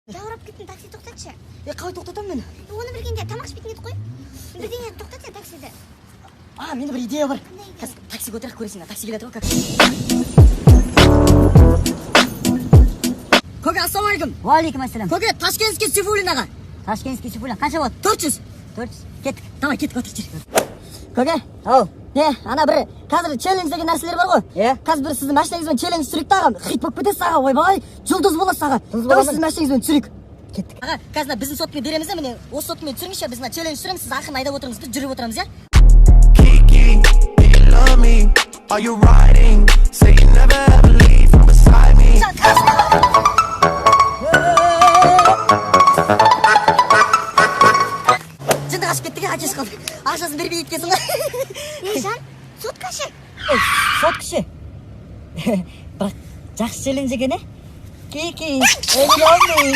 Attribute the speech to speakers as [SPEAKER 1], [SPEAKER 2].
[SPEAKER 1] Жаурап кеттің, такси тоқтатшы.
[SPEAKER 2] Е, қалай тоқтатамын мен?
[SPEAKER 1] Оны білгенде тамақ ішпейтін едік қой. Бірдеңе тоқтат сен таксиді.
[SPEAKER 2] А, менде бір идея бар.
[SPEAKER 1] Қандай идея?
[SPEAKER 2] Қазір таксиге отырайық, көресің, такси келе жатыр ғой как. Көке, ассалаумағалейкум.
[SPEAKER 3] Уағалейкум ассалам.
[SPEAKER 2] Көке, Ташкентский Сейфуллин аға.
[SPEAKER 3] Ташкентский Сейфуллин қанша болады?
[SPEAKER 2] 400.
[SPEAKER 3] 400. Кеттік.
[SPEAKER 2] Давай, кеттік, отыр, жүр. Көке, ау, не, ана бір қазір челлендж деген нәрселер бар ғой.
[SPEAKER 3] Иә.
[SPEAKER 2] Қазір бір сіздің машинаңызбен челлендж түсірейік та, аға. Хит болып кетесіз, аға, ойбай, жұлдыз боласыз, аға.
[SPEAKER 3] Жұлдыз
[SPEAKER 2] Давай
[SPEAKER 3] боламын.
[SPEAKER 2] сіздің машинаңызбен түсірейік. Кеттік. Аға, қазір мына біздің соткамен береміз де, міне, осы соткамен түсіріңізші, біз мына челлендж түсіреміз, сіз ақырын айдап отырыңыз, біз жүріп отырамыз, иә?
[SPEAKER 4] Kiki, do you love me? Are you riding? Say you never ever leave from beside me.
[SPEAKER 2] Жынды қашып кетті, әкесі қалды. Ақшасын бермей кеткенсің ғой.
[SPEAKER 1] Ей, жан, сотка ше?
[SPEAKER 2] Ей, сотка ше? Бірақ жақсы челлендж екен, е? Кики, love me.